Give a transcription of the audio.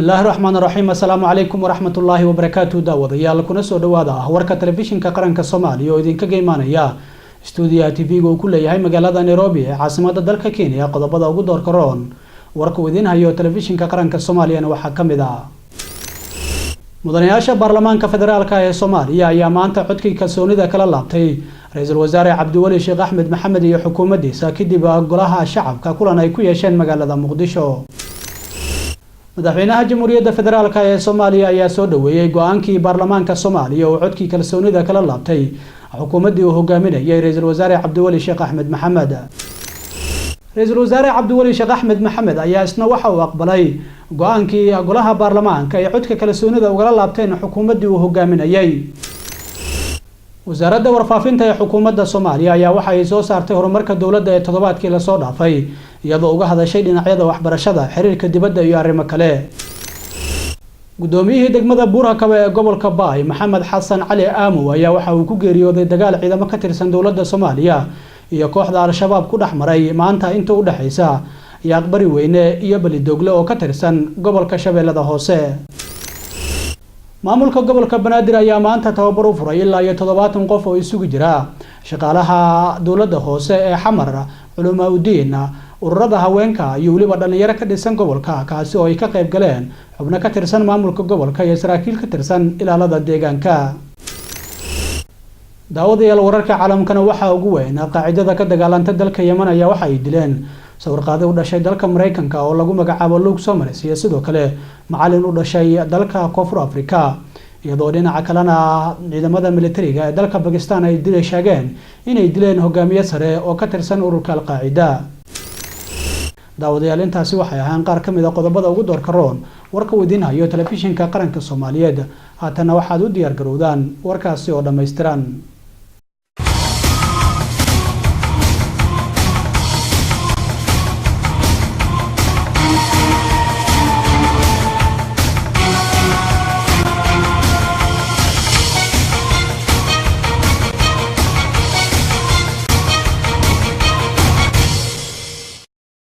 Bismillaahi raxmaan raxiim. Assalaamu calaykum waraxmatullaahi wabarakaatu. Daawadayaal, kuna soo dhawaada warka Telefishinka Qaranka Soomaaliya oo idinkaga imaanaya stuudiyaha TV-ga uu ku leeyahay magaalada Nairobi ee caasimada dalka Kenya. Qodobada ugu doorka roon warka uu idiin hayo Telefishinka Qaranka Soomaaliyana waxaa ka mid ah: mudanayaasha baarlamaanka federaalka ee Soomaaliya ayaa maanta codkii kalsoonida kala laabtay Ra-iisul Wasaare Cabdiweli Sheekh Axmed Maxamed iyo xukuumaddiisa, kadib Golaha Shacabka kulan ay ku yeesheen magaalada Muqdisho. Madaxweynaha Jamhuuriyadda Federaalka ee Soomaaliya ayaa soo dhaweeyey go-aankii baarlamaanka Soomaaliya oo codkii kalsoonida kala laabtay xukuumaddii uu hogaaminayay Ra-iisul Wasaare Cabdiweli Sheekh Axmed Maxamed. Ra-iisul Wasaare Cabdiweli Sheekh Axmed Maxamed ayaa isna waxa uu aqbalay go-aankii golaha baarlamaanka ay codka kalsoonida ugala laabteen xukuumaddii uu hogaaminayay. Wasaaradda Warfaafinta ee xukuumadda Soomaaliya ayaa waxa ay soo saartay horumarka dowladda ee toddobaadkii lasoo dhaafay, iyadoo uga hadashay dhinacyada waxbarashada, xiriirka dibadda iyo arrimo kale. Guddoomiyihii degmada Buurhakaba ee gobolka Baay, Maxamed Xasan Cali Aamow, ayaa waxa uu ku geeriyooday dagaal ciidamo ka tirsan dowladda Soomaaliya iyo kooxda Al-Shabaab ku dhex maray maanta inta u dhexaysa Yaaqbari Weyne iyo Belidogle oo ka tirsan gobolka Shabeellada Hoose. Maamulka gobolka Banaadir ayaa maanta tababar u furay ilaa iyo 70 qof oo isugu jira shaqaalaha dowladda hoose ee Xamar, culumaa udiin, ururada haweenka iyo weliba dhalinyaro ka dhisan gobolka, kaasi oo ay ka qayb galeen xubno ka tirsan maamulka gobolka iyo saraakiil ka tirsan ilaalada deegaanka. Daawadayaal, wararka caalamkana waxaa ugu weyn: Qaacidada ka dagaalanta dalka Yeman ayaa waxa ay dileen sawirqaade u dhashay dalka Mareykanka oo lagu magacaabo Luke Somers iyo sidoo kale macalin u dhashay dalka Koonfur Africa, iyadoo dhinaca kalena ciidamada militariga ee dalka Bakistan ay dilay sheegeen inay dileen hogaamiye sare oo ka tirsan ururka Alqaacida. Daawadayaal, intaasi waxay ahaan qaar ka mid a qodobada ugu doorka roon warka uu idiin hayo Telefishinka Qaranka Soomaaliyeed. Haatana waxaad u diyaar garowdaan warkaasi oo dhammaystiran.